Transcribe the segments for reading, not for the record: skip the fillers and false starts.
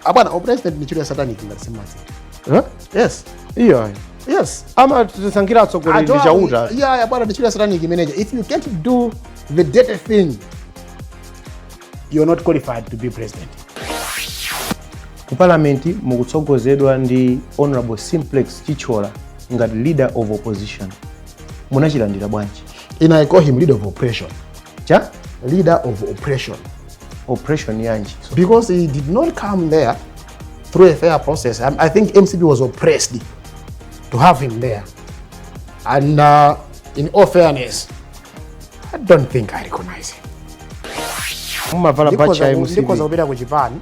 Abwana, upresident ndi ntchito ya satanic ngati simumadziwa. Huh? Yes. Iyo. Yes. Amatisankhira atsogoleri ndi Chauta. Yeah, bwana, ndi ntchito ya satanic manager. If you can't do the dirty thing, you're not qualified to be president. Ku parliament mukutsogozedwa ndi Honorable Simplex Chithyola ngati leader of opposition. Munachilandira bwanji? Ine I call him leader of oppression. Cha? Leader of oppression. Oppression yanji? Because he did not come there through a fair process. I think MCP was oppressed to have him there. And in all fairness, I don't think I recognize him. Mumavala bachi ya MCP. Ndikhoza kupita ku chipani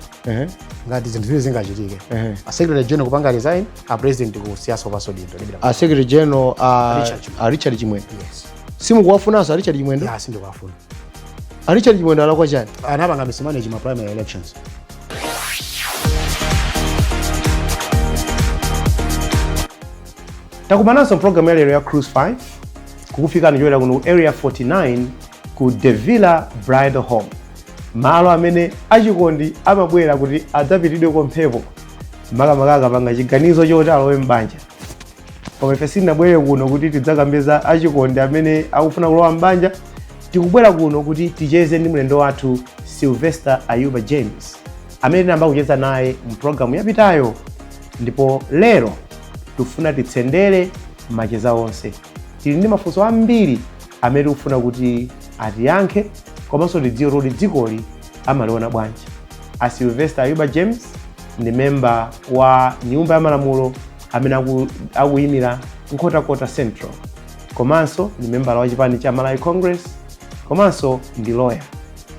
ngati zinthu ziwiri zingachitike. A secretary general kupanga resign, a president kusiyaso paso dindo. A secretary general a Richard Chimwendo. A Richard Chimwendo. Yes. Simukuwafunanso a Richard Chimwendo? Yeah, sindikuwafuna. A Richard Chimwendo alakwa chani? Anapanga mismanage ma primary elections. Takumananso mpulogalamu ya lero ya Cruise 5 kukufikani kuchokera kuno ku Area 49 ku Devilla Bridal Home, malo amene achikondi amabwera kuti adzapitidweko mphepo, makamaka akapanga chiganizo choti alowe m'banja. Koma ife sitinabwere kuno kuti tidzakambe za achikondi amene akufuna kulowa m'banja. Tikubwera kuno kuti ticheze ndi mlendo wathu Sylvester Ayuba James, amene tinayamba kucheza naye mpulogalamu yapitayo, ndipo lero tikufuna titsendere macheza onse. Tili ndi mafunso ambiri amene tikufuna kuti atiyankhe, komanso tidziwe kuti dzikoli amaliona bwanji. A Sylvester Ayuba James ndi memba wa Nyumba ya Malamulo amene akuyimira Nkhotakota Central, komanso ndi membala wa chipani cha Malawi Congress, komanso ndi lawyer.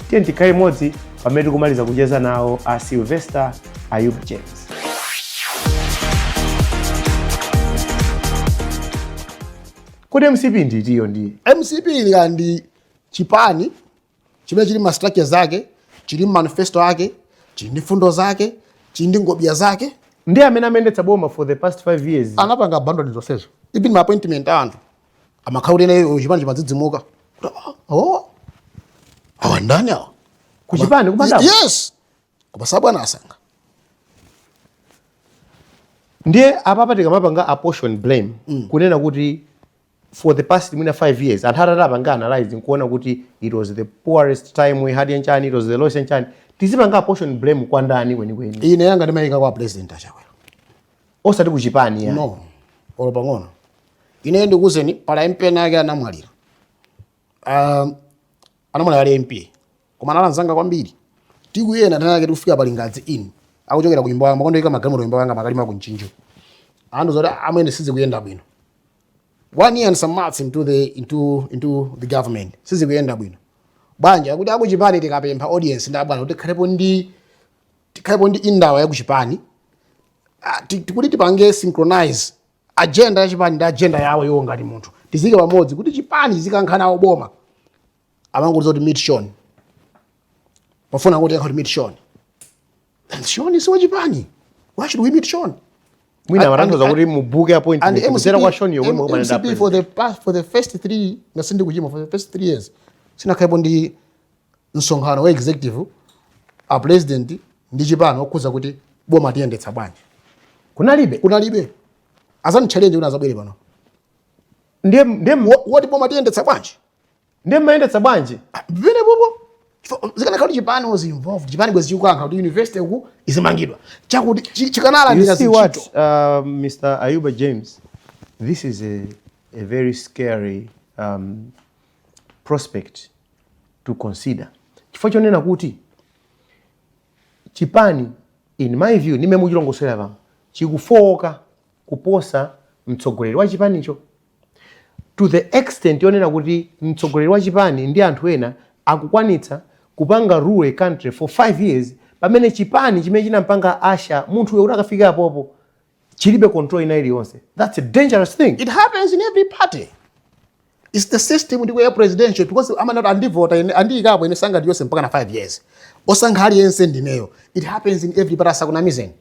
Tiye tikhale limodzi pamene tikumaliza kucheza nawo a Sylvester Ayuba James. Kodi MCP ndi itiyo ndi? MCP ili ndi chipani chimene chili ma structure zake, chili manifesto ake, chili ndi fundo zake, chili ndi ngobya zake. Ndi amene amayendetsa boma for the past 5 years. Anapanga abandon zonsezo. Even ma appointment a anthu amakhala kuti ene chipani chimadzidzimuka. Oh, awa ndani awa? Kuchipani kumadabo? Yes. Koma sabwana asanga. Ndiye apapa tikamapanga apportion blame, kunena kuti for the past mwina 5 years anthu atati apanga analyze nkuona kuti it was the poorest time we had yanchani, it was the lowest yanchani, tizipanga apportion blame kwa ndani kwenikweni? Ine yanga ndimayika kwa President Achakwera. Osati kuchipani ya? No, olo pang'ono. Ine ndikuuzeni, pala MP ena ake anamwalira. Anamwalira ali MP, koma anali anzanga kwambiri. Tikuyenda nthawi yake tikufika pa Lingadzi Inn, akuchokera ku nyumba yanga, makondoyika magalimoto nyumba yanga makalima ku Mchinji. Andiuza kuti amwene sizikuyenda bwino. One year and some months into the government, sizikuyenda bwino. Banja kuti akuchipani tikapempha audience ndi abwana kuti tikhalepo ndi indaba ya kuchipani. Ah, tikuti tipange synchronize agenda ya chipani ndi agenda yawo iwo ngati munthu, tizike pamodzi kuti chipani chizikankhana nawo boma. Amangotiuza kuti meet Sean. Pafuna kuti yankha kuti meet Sean. And Sean si wachipani. Why should we meet Sean? Mwina amatanthauza kuti mubuke appointment kudzera kwa Sean yomwe mukumana ndi MCP for the first three, ngasindi kuchima, for the first 3 years sinakhalepo ndi msonkhano wa executive, a president ndi chipani, okhuza kuti boma tiyendetsa bwanji. Kunalibe? Kunalibe. Azani challenge kuti azabwere pano. Ndiye Woti boma tiyendetsa bwanji? Ndiye mmayendetsa bwanji? Pamene popo zikanakhala kuti chipani was involved, chipani bwezi chikukankha kuti university uku izimangidwa chakuti You chikanalandira see what, zintchito. Mr. Ayuba James, this is a very scary prospect to consider. Chifukwa chonena kuti chipani, in my view, ndime muchilongosera pano, chikufowoka kuposa mtsogoleri wa chipanicho, to the extent yonena kuti mtsogoleri wa chipani ndi anthu ena akukwanitsa kupanga rule a country for 5 years, pamene chipani chimene chinampanga usher munthuyo kuti akafike apopo chilibe control ina iliyonse. That's a dangerous thing. It happens in every party. It's the system ndiko ya presidential, because amanati andivota ine, andiyikapo ine, sanga ndiyonse mpaka na 5 years, osankha aliyense ndineyo. It happens in every party, asakunamizeni.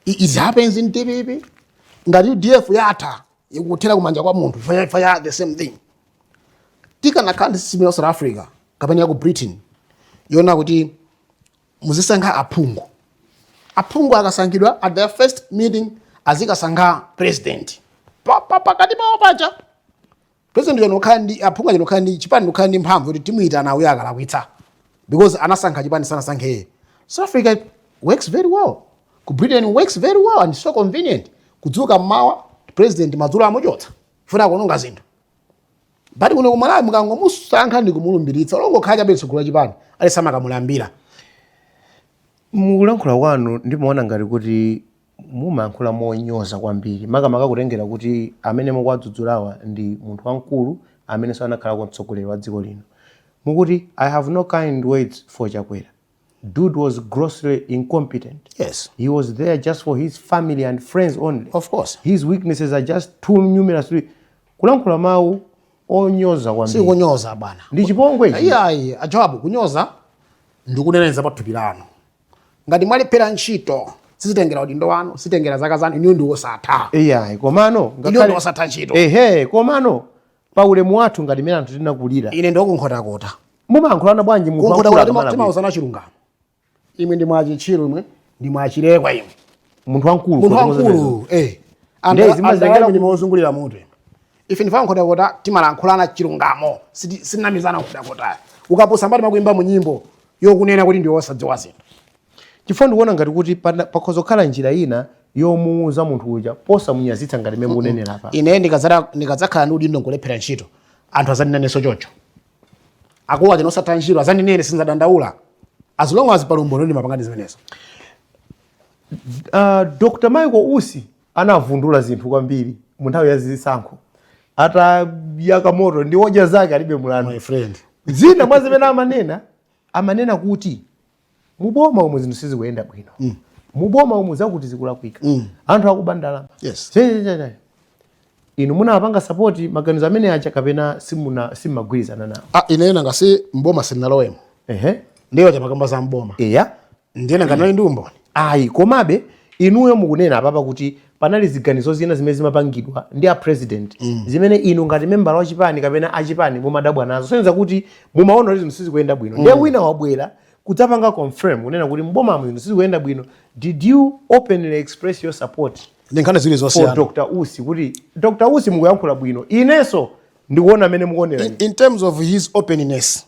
It happens in DPP. Ngati UDF yatha ikuthera kumanja kwa munthu faya, the same thing. Tikanakhala ndi system ya South Africa kapena ya ku Britain yona kuti muzisankha aphungu. Aphungu akasankhidwa, at their first meeting azikasankha president. Pakati pawo paja president uja nokhala ndi aphungu aja, nokhala ndi chipani, nokhala ndi mphamvu kuti timuyitana uyo akalakwitsa, because anasankha chipani, sanasankhe iye. South Africa works very well, ku Britain works very well and so convenient. Kudzuka mmawa president, madzulo amuchotsa funa kuononga zinthu. But kuno kumalawi mukangomusankha ndi kumulumbiritsa, olongokhala chabe tsogolo la chipani, ali samakamulambira. Mukulankhula kwanu ndimaona ngati kuti mumayankhula monyoza kwambiri, makamaka kutengera kuti amene mukuwadzudzulawa ndi munthu wamkulu amenenso anakhalako mtsogoleri wa dziko lino. Mukuti, "I have no kind words for Chakwera. Dude was grossly incompetent. He was there just for his family and friends only. Of course. His weaknesses are just too numerous." Kulankhula mawu onyoza kwambiri. Sikunyoza, bwana. Ndi chipongwe ichi. Iyayi, ajawabu, kunyoza ndikuneneza pa thupi lanu. Ngati mwalephera ntchito, sizitengera udindo wanu, sizitengera zaka zanu, iniyo ndi wosatha. Iyayi, komano Iniyo ndi wosatha ntchito. Ehe, komano pa ulemu wathu ngati mmene anthu tinakulira, Ine ndiokunkhotakota. Mumayankhulana bwanji munthu wamkulu Kunkhotakota akamala bwino? Timauzana chilungamo. Imwe ndi mwachitchiro, imwe ndi mwachilekwa imwe. Munthu wamkulu. Munthu wamkulu, eh. Ndiye zimazengera Ndi mozungulira mutu. Ife ndifa nkhotakota, timalankhulana chilungamo. Sinamizana nkhotakota. Ukapusa mbali makuimba mu nyimbo yokunena kuti ndi wosadziwa zinthu. Chifukwa ndikuona ngati kuti pakhoza kukhala njira ina yomuuza munthu uja posamunyazitsa ngati mmene mukunenera apa. Ine ndikadzakhala ndi udindo nkulephera ntchito, anthu azandinenenso chocho, akulu aja nosatha ntchito, azandinene, sinzadandaula as long as pali umboni ndimapanga zimenezo. Dr Michael Usi anavundula zinthu kwambiri mu nthawi ya zisankho, atayaka moto ndi odya zake alibe mulandu. My friend. Zina mwa zimene amanena, amanena kuti muboma umu zinthu sizikuyenda bwino, muboma umu zakuti zikulakwika, anthu akuba ndalama. Inu munapanga support maganizo amene aja kapena simuna, simmagwirizana nawo? Ah, ine nanga si mboma sindinalowemo? Ndiyo chamakamba za mboma. Ndiye nanga nali ndi umboni? Ayi, komabe inuyo mukunena apapa kuti panali ziganizo zina zimene zimapangidwa ndi a president zimene inu ngati membala wa chipani kapena achipani mumadabwa nazo, soneza kuti mumaona kuti zinthu sizikuyenda bwino. Ndiye wina wabwera kudzapanga confirm kunena kuti mbomamo zinthu sizikuyenda bwino. Did you openly express your support Ndi nkhani ziwiri for zosiyana. Dr Usi, kuti Dr Usi mukuyankhula bwino, inenso ndikuona amene mukuonera? In terms of his openness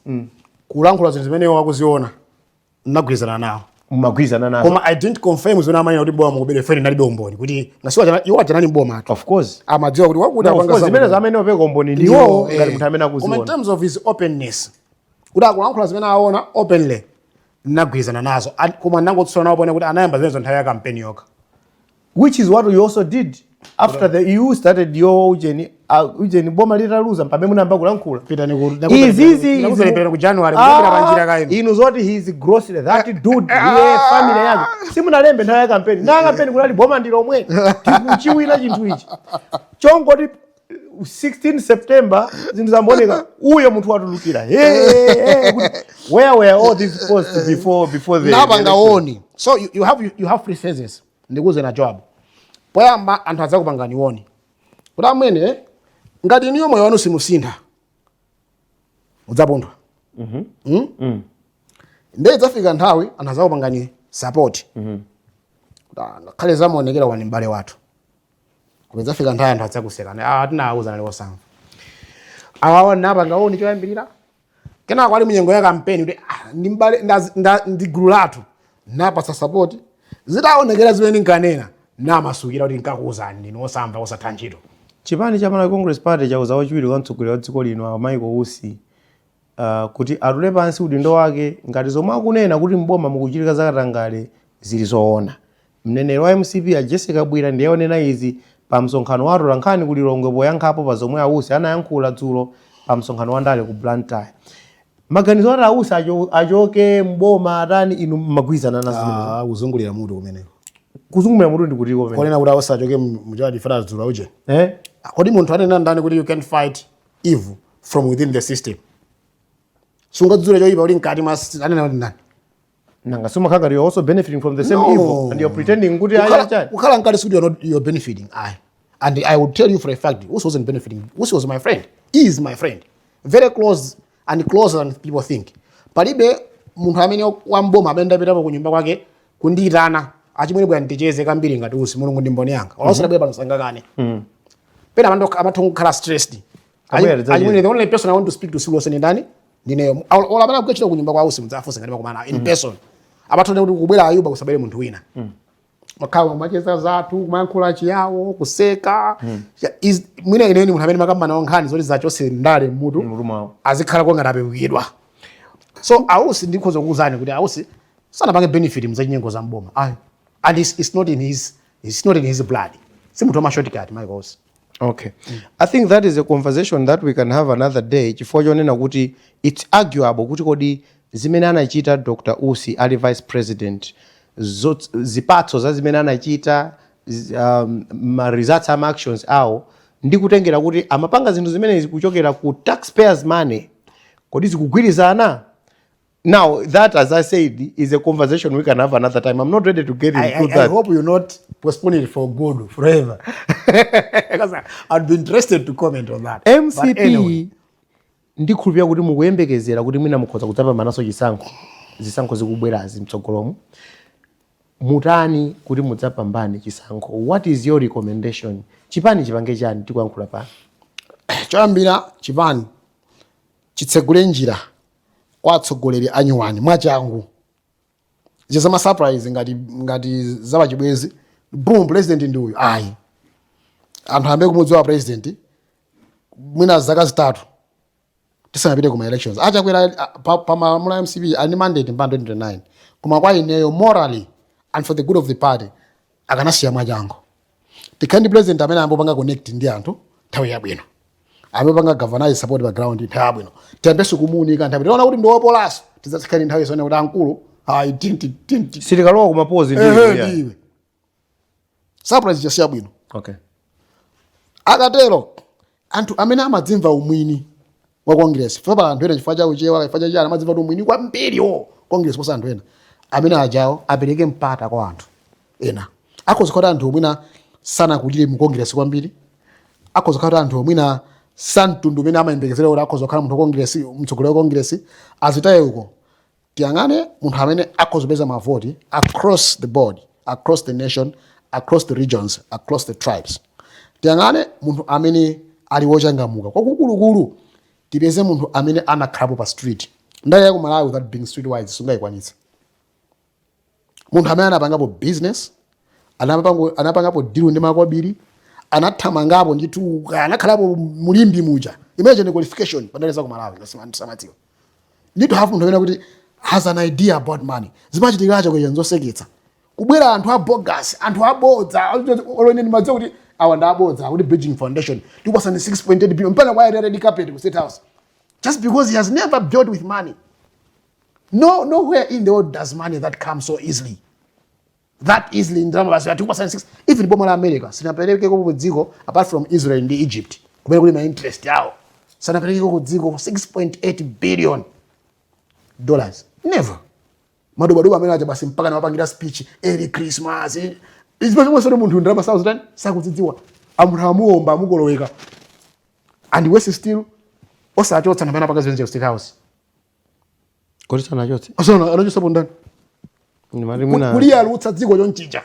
kulankhula zinthu zimene wakuziona, ndinagwirizana nawo. Mumagwirizana nazo? Koma I didn't confirm zimene amanena kuti boma mukubere fene, ndalibe umboni kuti ngasiwa iwo ajanani mboma atu. Of course. Amadziwa kuti wakuti No, of apanga course, zakuti. zimene zamene opeka umboni ndiwo ngati munthu amene Koma in akuziona. terms of his openness kuti akulankhula zimene aona openly, ndinagwirizana nazo. Koma ndinangotsula nawo pone kuti anayamba zimenezo nthawi ya kampeni yokha. Which is what you also did after the you started your ujeni, ujeni boma litaluza, mpamene munayamba kulankhula. Pitani ku Izizi nakuzalipira ku January kuyambira panjira kaino. Inu zoti he is grossly, that dude, iye family yake, simunalembe nthawi ya kampeni. Nthawi ya kampeni kunali boma ndi lomwe, tikuchiwina chinthu ichi. Chongoti 16 September zinthu zambooneka, uyo munthu watulukira. Hey, hey, hey, where were all these posts before the Napanga election? Warn. So you have three phases. Ndikuze na job, poyamba anthu adzakupangani warn kuti amwene, ngati iniyo moyo wanu simusintha, mudzapunthwa. Ndiye idzafika nthawi anthu adzakupangani support kuti, "Ah, ngakhale zamaonekera wani m'bale wathu." Koma idzafika nthawi anthu adzakusekani, "Ah, tinawuza nali osamva awawa, napanga warn choyambirira." Kenako ali munyengo ya kampeni kuti, "Ah, ndi m'bale ndi gulu lathu," napasa support. Zitaonekera zimene nkanena, namasukira kuti nkakuwuzani ndinu osamva, osatha ntchito. Chipani cha Malawi Congress Party chauza wachiwiri kwa mtsogoleri wa dziko lino a Michael Usi kuti atule pansi udindo wake ngati zomwe akunena kuti mboma mukuchitika zakatangale zili zoona. Mneneri wa MCP a Jessie Kabwila ndiye onena izi pa msonkhano wa atolankhani ku Lilongwe poyankhapo pa zomwe a Usi anayankhula dzulo pa msonkhano wa ndale ku Blantyre. Maganizo ati a Usi achoke mboma atani, inu mmagwirizana nazo zimenezo? Ah, kuzungulira mutu kumeneko. Kuzungulira mutu ndi kutiko kumene? Konena kuti awosachoke muchadi fana dzulo uje. Eh? Kodi munthu anena ndani kuti you can fight evil from within the system? Sungadzudzule choyipa uli mkati mwa, anena kuti ndani? Nanga sumakhala ngati you're also benefiting from the same No. evil and you're pretending kuti aya chani? Kukhala mkati sikuti you're not, you're benefiting. I and I will tell you for a fact, Usi wasn't benefiting. Usi was my friend, he is my friend, very close and closer than people think. Palibe munthu amene wamboma amene ndapitapo ku nyumba kwake kundiyitana Achimwene, bwana, ndicheze kambiri ngati Usi, Mulungu ndi mboni yanga. Olosera bwera pano sangakane. Pena amatha kukhala stressed. Abwera, tidzacheza. Achimwene, the only person I want to speak to siluose ni ndani? Ndineyo. Ola amene akugwetchera kunyumba kwa Usi, mudzafunse ngati makumana in person. Amatha kuti kubwera Ayuba, kusabwere munthu wina. Makhawa macheza zathu, kumayankhula chiyawo, kuseka. Mwina ineni munthu amene makamba nawo nkhani zoti zachose ndale mutu mutu mwawo. Azikhala kongati apewukidwa. So Ausi, ndikhoza kukuwuzani kuti Ausi sanapange benefit mzachinyengo za mboma, ayi, and it's not in his blood. Si munthu wama shortcut, Michael Usi. Okay, I think that is a conversation that we can have another day, chifukwa chonena kuti it's arguable kuti kodi zimene anachita Dr Usi ali vice president, zipatso za zimene anachita, ma results ama actions awo, ndi kutengera kuti amapanga zinthu zimenezi kuchokera ku taxpayers' money, kodi zikugwirizana? Now that, as I said, is a conversation we can have another time. I'm not ready to get into I that. Hope you not postpone it for good forever, because I'd be interested to comment on that. But MCP, anyway, ndikhulupirira kuti mukuyembekezera kuti mwina mukhoza kudzapambanaso chisankho, zisankho zikubwerazi mtsogolomo. Mutani kuti mudzapambane chisankho? What is your recommendation? Chipani chipange chani tikuyankhula pano? Choyambira, chipani chitsegule njira kwa atsogoleri anyuwani mwachangu. Zama surprise ngati zapachibwezi, boom, president ndi uyu, ayi. Anthu ambe kumudziwa president mwina zaka 3 tisanapite kuma elections. Achakwera pa malamulo a MCP ali mandate mpaka 2029, koma kwa ineyo, morally and for the good of the party, akanasiya mwachangu. Tikhale ndi president amene ambopanga connect ndi anthu nthawi yabwino, amepanga galvanize support pa ground nthawi yabwino, tiyambenso kumuunika nthawi tiona kuti ndiwopolaso, tidzatsikhani nthawi isone kuti ankulu ayi, tinti tinti. Sitikalowa kumapozi. Ehe. Ndiwe, yeah. Ndiwe surprise chasiya bwino. Akatero, anthu amene amadzimva umwini wa Congress, chifukwa anthu ena, chifukwa cha uchewa, chifukwa cha chani, amadzimva kuti umwini kwambiri wo Congress posa anthu ena amene ajawo, apereke mpata kwa anthu ena. Akhoza kukhala anthu omwina sanakulire mu Congress kwambiri, akhoza kukhala anthu omwina samtundu umene amayembekezera kuti akhoza kukhala munthu wa Congress, mtsogoleri wa Congress, azitaye uko. Tiyang'ane munthu amene akhoza kupeza mavoti across the board, across the nation, across the regions, across the tribes. Tiyang'ane munthu amene ali wochangamuka. Kwakukulukulu, tipeze munthu amene anakhalapo pa street. Ndale ya ku Malawi without being streetwise sungayikwanitsa. Munthu amene anapangapo business, anapangapo deal ndi makobiri, anathamangapo ndithu, anakhalapo mulimbi muja. Imagine qualification pandale za ku Malawi samadziwa. Need to have munthu amene kuti has an idea about money. Zimachitikiracho kuja nzoseketsa, kubwera anthu abogus, anthu abodza. Olone ndimadziwa kuti awa ndi abodza, kuti Bridging Foundation tikupasani 6.8 billion, mpaka kwa red carpet ku State House, just because he has never dealt with money. No, nowhere in the world does money that come so easily, that easily. Ndalama basi atikupasani 6. Even boma la America sinaperekeko ku dziko, apart from Israel ndi Egypt kumene kuli ma interest yawo, sanaperekeko ku dziko $6.8 billion, never. Madobadoba amene aja basi mpaka nawapangira speech, "Early Christmas." Izimene munthu ndalama sauzitani, sakuzidziwa, amunthu amuomba, amukoloweka, and worse still, osachotsa namene apanga zimenezi ku State House. Kodi sanachotse? Osana anachotsapo ndani? Ndimati mwina Kuliyalutsa dziko chonchija,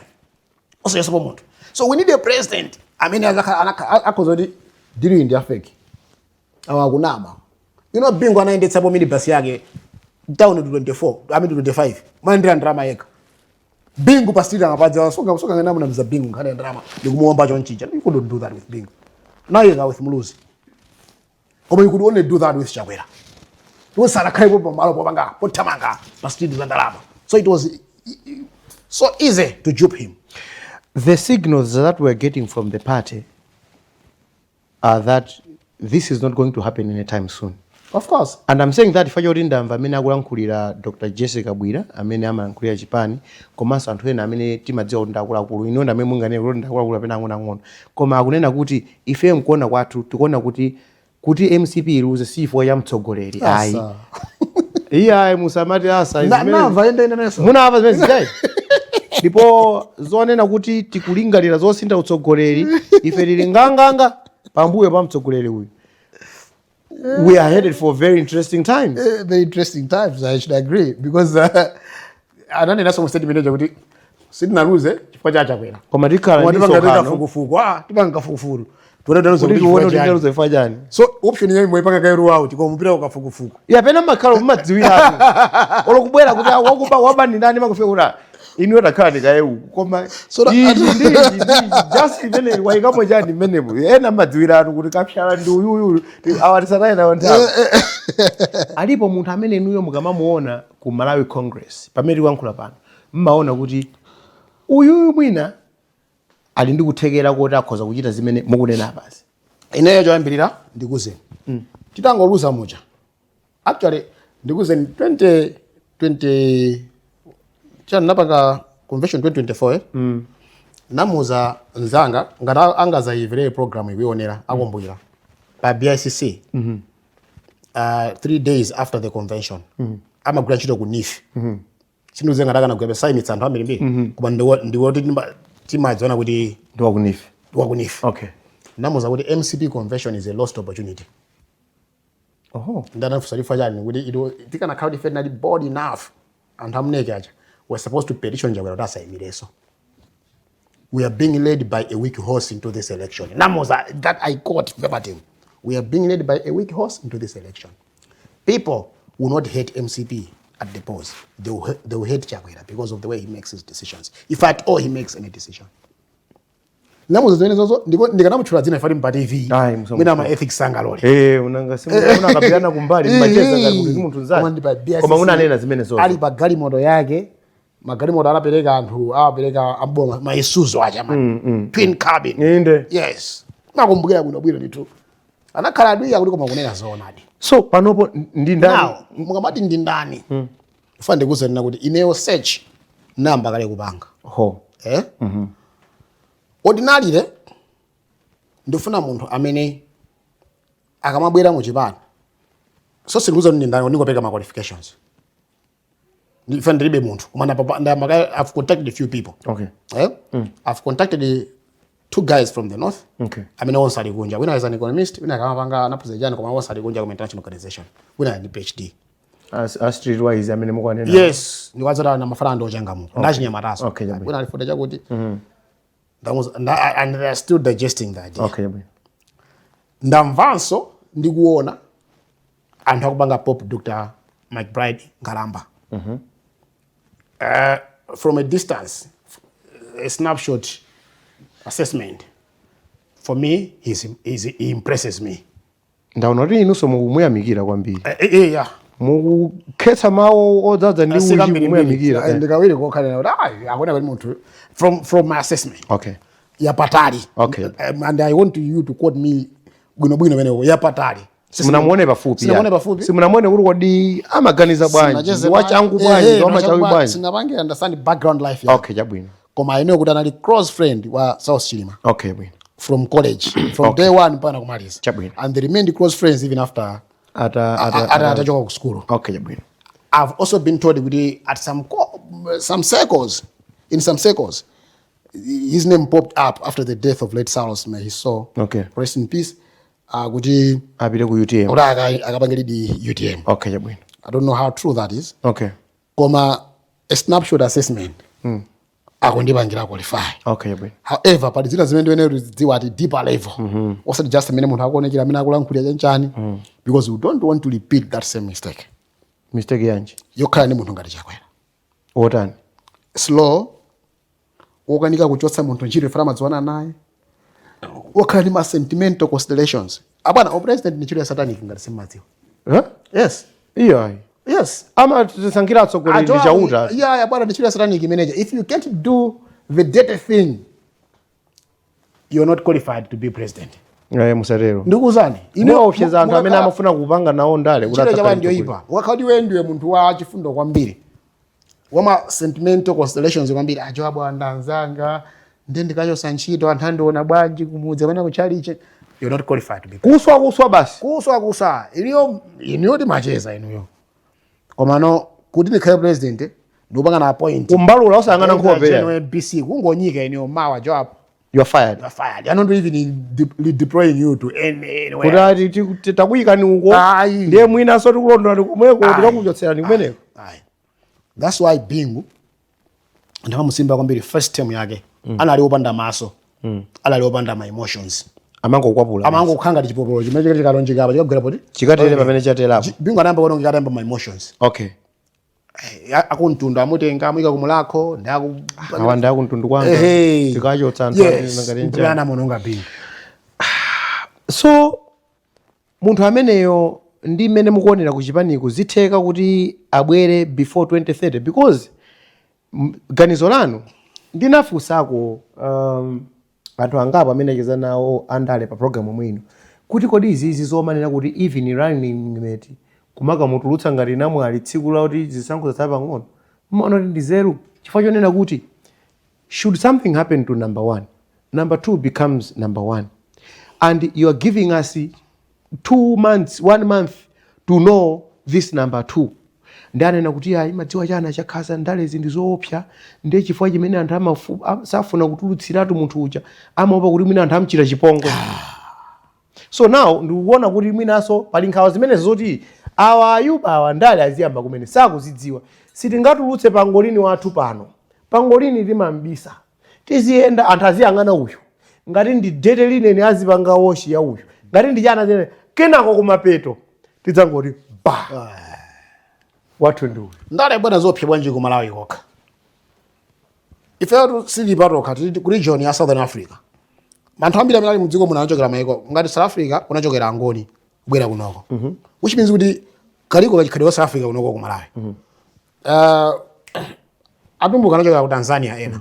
osachotsapo munthu. So we need a president amene akhoza kuti deal iyi ndi ya fake, awa akunama. Bingu anayendetsapo minibus yake down to 24, I mean to 25, mayendera ndalama yekha Bingu pa street amapadza. Soka soka ngana muna Bingu nkhani ya ndalama ndikumuomba chonchija. You couldn't do that with Bingu, now with Muluzi, koma you could only do that with Chakwera because sanakhalepo pamalo popanga pothamanga pa street za ndalama, so it was so easy to dupe him. The signals that we're getting from the party are that this is not going to happen anytime soon. Of course. And I'm saying that chifukwa choti ndamva amene akulankhulira Dr Jessica Bwira, amene amalankhulira chipani, komanso anthu ena amene timadziwa kuti ndaakuluakulu. Ino ndi amene munganene kuti ndaakuluakulu apena ang'onoang'ono, koma akunena kuti ife mkuona kwathu tikuona kuti MCP iluze si chifukwa cha mtsogoleri, ayi. Asa. Iye ayi, musamati asa. Namva ende ende neso. Munamva zimene zijayi? Ndipo zonena kuti tikulingalira zosintha utsogoleri, ife tili nganganga pambuyo pa mtsogoleri uyu. We are headed for very interesting times. Very interesting times, I should agree, because ananenanso mu statement kuti Sitinaluze chifukwa cha Chakwera. Koma tikhala Koma ndi tipanga msonkhano. kafukufuku, tipanga kafukufuku tione taluza kuti kuti tione chifukwa kuti chani. tinaluza chifukwa chani. So option yayi moipanga kaye rule out, koma mupita kukafukufuku. Ya, pena makhala mumadziwiratu olo kubwera kuti wakuba waba ndi ndani, makufika kuti inuyo takhala ndikaye uku, koma ichi ndi ichi ndi ichi, just imene wayikamo chani mmenepo. Ena madziwiratu kuti kapshala ndi uyuyu, awa tisataye nawo nthawi. Alipo munthu amene inuyo mukamamuona ku Malawi Congress pamene tikuyankhula pano, mmaona kuti uyuyu mwina ali ndi kuthekera kuti akhoza kuchita zimene mukunena apazi? Ineyo choyambirira ndikuzeni, titangoluza muja, actually ndikuzeni, 2020 chani, napanga convention 2024, eh? Namuza mzanga, ngati angazayimvere program ikuionera, akumbukira pa BICC, 3 days after the convention, amagwira ntchito ku NEEF. Sindiuze ngati akanagwira sayimitsa anthu ambirimbiri, koma ndiwoti timadziona kuti ndi waku NEEF. Waku NEEF. Namuza kuti MCP convention is a lost opportunity. Ndanafunsa chifukwa chani, kuti tikanakhala kuti ife tinali bold enough, anthu amuneke aja were supposed to petition Chakwera kuti asayimireso. "We are being led by a weak horse into this election." Namuza that, I quote verbatim, "We are being led by a weak horse into this election. People will not hate MCP at the polls. They will hate Chakwera because of the way he makes his decisions, if at all he makes any decision." Namuza zimene zozo, ndipo ndikanamutchula dzina ifati mpa TV. Ayi, musamutchule. Mwina ma ethics sangalole. Eh, unanga unakambirana kumbali, mmacheza ngati munthu ndi munthu Koma mnzake. ndi pa BICC. Koma unanena zimene zozo. Ali pa galimoto yake, magalimoto anapereka anthu, awapereka amboma, ma Isuzu aja man, twin cabin. Yes, nakumbukira bwino bwino ndithu, anakhala adwiya kuti koma kunena zoonadi. So panopo ndi ndani? Now mukamati ndi ndani, ifa ndikuzenena kuti ineyo search namba kale kupanga. Eh? Ordinarily ndifuna munthu amene akamabwera muchipani, so sindikuza kuti ndi ndani, ndingopereka ma qualifications. Ife ndilibe munthu, koma I've contacted a few people. Eh? I've contacted two guys from the north amene onse ali kunja. Wina is an economist, wina akamapanga anaphunzira chani, koma onse ali kunja kuma international organization. Wina ali ndi PhD. As streetwise amene mukuwanena? Yes, ndikwazota na mafana ndo ochangamuka, ndachinyamataso. Okay, chabwino. Wina ali futa chakuti. And they are still digesting the idea. Okay, chabwino. Ndamvanso ndikuona anthu akupanga pop Dr McBride Ngalamba. From a distance, a snapshot assessment, for me he impresses me. Ndaona kuti inunso mukumuyamikira kwambiri. Yeah. Mukukhetsa mawu odzaza ndi uchi kumuyamikira. Ndikawiri kokhalera kuti ayi, akuona kuti munthu from my assessment yapatali. And I want you to quote me bwinobwino meneko, yapatali. Simunamuone pafupi. Sinamuone pafupi. Simunamuone kuti kodi amaganiza bwanji, Sinacheze wachangu bwanji, wamachawi bwanji. Sinapange understand background life yake. Okay, chabwino. Koma I know kuti anali close friend wa Saulos Chilima Okay, bwino. from college, from day one mpaka kumaliza. Chabwino. And they remained close friends even after atachoka ku school. Okay, chabwino. I've also been told kuti at some circles, in some circles, his name popped up after the death of late Saulos, may his soul rest in peace, kuti apite ku UTM. Kuti akapange lead UTM. Okay, chabwino. I don't know how true that is. Koma a snapshot assessment akundipangira qualify. Okay, chabwino. However, pali zina zimene ndiwene tizidziwa at deeper level, osati just amene munthu akuonekera, amene akulankhulira chanchani, because we don't want to repeat that same mistake. Mistake yanji? Yokhala ndi munthu ngati Chakwera. Otani? Slow, wokanika kuchotsa munthu ntchito ifana amadziwana naye, wokhala ndi ma sentimental considerations. Abwana, o president ndi ntchito ya satanic, ngati simmadziwa. Huh? Yes. Iyo ayi. Yes. Amatisankhira atsogoleri ndi Chauta. Yeah, bwana, ndi ntchito ya satanic manager. If you can't do the dirty thing, you're not qualified to be president. Eh, musatero. Ndikuwuzani. Muwaopseza anthu amene amafuna kupanga nawo ndale kuti Ntchito chapa adzakhale ndiyoyipa. Wakhala iwe ndiwe munthu wa chifundo kwambiri, wama sentimental considerations kwambiri, ajo abwana anzanga, ndi ndikachosa ntchito anthu andiona bwanji kumudzi amene kuchaliche, you're not qualified to be. Kuswa kuswa basi. Kuswa kuswa iliyo inuyo timacheza inuyo, komano kuti ndikhale president ndikupanga na appoint Kumbalula osayang'ana nkhope. General BC kungonyika inuyo mawa job. You are fired. You are fired. I'm not even deploying you to anywhere. Kuti ati takuyikani uko. Ayi. Ndiye mwinanso tikulondolani komweko, tikakuchotserani kumeneko. Ayi. That's why Bingu Ndamamusimba kwambiri. First term yake anali wopanda maso, anali wopanda ma emotions. Amangokwapula. Amangokhala ngati chipopolo chimene chikalonjeka apa, chikagwera poti. Chikatere pamene chaterapo. Bingu anayamba kuonongeka atayamba ma emotions. Akumtundu amutenga, amuyika kumulakho ndi aku Awa ndi akumtundu kwanga. Ehe. Tikachotsa anthu amene ngati Mpulana amononga Bingu. So munthu ameneyo ndi mmene mukuonera kuchipaniku, zitheka kuti abwere before 2030? Because ganizo lanu, ndinafunsako anthu angapo amene acheza nawo andale pa program mwino kuti kodi izizi zomanena kuti even running mate kumakamutulutsa ngati namwali tsiku lakuti zisankho zatsala pang'ono, mmaona kuti ndi zeru? Chifukwa chonena kuti should something happen to number one, number two becomes number one, and you are giving us 2 months, one month to know this number two. Ndi anena kuti ayi, madziwa chana chakhaza, ndalezi ndi zoopsa. Ndiye chifukwa chimene anthu safuna kutulutsiratu munthu uja, amaopa kuti mwina anthu amuchita chipongwe. So now ndikuona kuti mwinanso pali nkhawa zimenezo zoti awa Ayuba awa ndale aziyamba kumene sakuzidziwa. Sitingatulutse pangolini wathu pano. Pangolini timambisa, tiziyenda, anthu aziyang'ana uyu ngati ndi dete linene, azipanga wash ya uyu ngati ndi chana chene. Kenako kumapeto tidzangoti ba, wathu ndi uyu. Ndale, bwana, zopsa bwanji ku Malawi kokha? Ifeyo sili patokha, tili ku region ya Southern Africa. Anthu ambiri amene ali mudziko muno anachokera maiko ngati South Africa, kunachokera Angoni kubwera kunoko, which means kuti kaliko kachikhalidwe wa South Africa kunoko ku Malawi. Atumbuka anachokera ku Tanzania, ena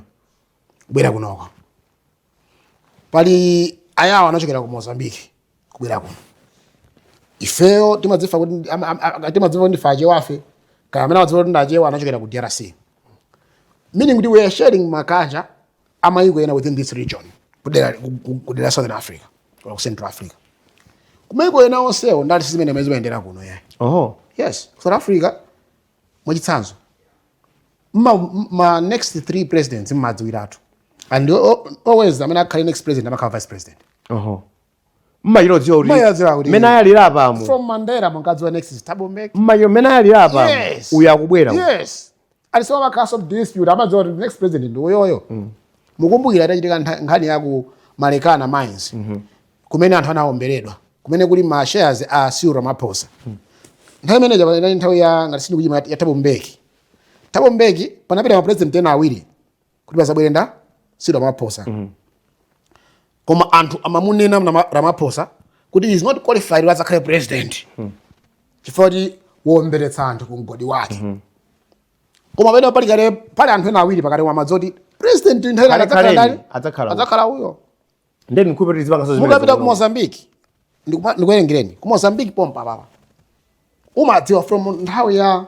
kubwera kunoko. Pali Ayawo anachokera ku Mozambique kubwera kuno. Ifeyo timadzifa kuti timadzifa kuti ndife Achewafe, kaya amene amadzifa kuti ndi Achewa anachokera ku DRC, meaning kuti we are sharing ma culture amayiko ena within this region, kudera Southern Africa or ku Central Africa. Kumayiko ena onsewo ndali sizimene amene zimayendera kuno, yayi. Yes, South Africa mwachitsanzo, ma next three presidents mmadziwiratu, and always amene akhale next president amakhala vice president. Oho, mmachilodziwa kuti Mmachilodziwa kuti mmene ayalira apamo. From Mandela munkadziwa next is Thabo Mbeki. Mmachilo mmene ayalira apamo. Uyu akubwera uyu. Yes, alisema makhala some dispute, amadziwa kuti next president ndi uyoyo. Mukumbukira itachitika nkhani ya ku Marikana Mines, kumene anthu anaomberedwa, kumene kuli ma shares a Cyril Ramaphosa, nthawi imeneja inali nthawi ya, ngati sindikuchima, ya Thabo Mbeki. Thabo Mbeki, panapita ma president ena awiri kuti pasabwere nda Cyril Ramaphosa, koma anthu amamunena Ramaphosa kuti is not qualified kuti azakhale president chifukwa kuti womberetsa anthu ku mgodi wake. Koma pamene pali kale pali anthu ena awiri pakati, amadziwa kuti president nthawi Kale adzakhala kaleni, ndani? Adzakhala uyo. Adzakhala uyo. Ndeni nkhupe tizipanga zimene. Mukapita ku Mozambique, ndikuwerengereni ku Mozambique pompa papa, umadziwa from nthawi ya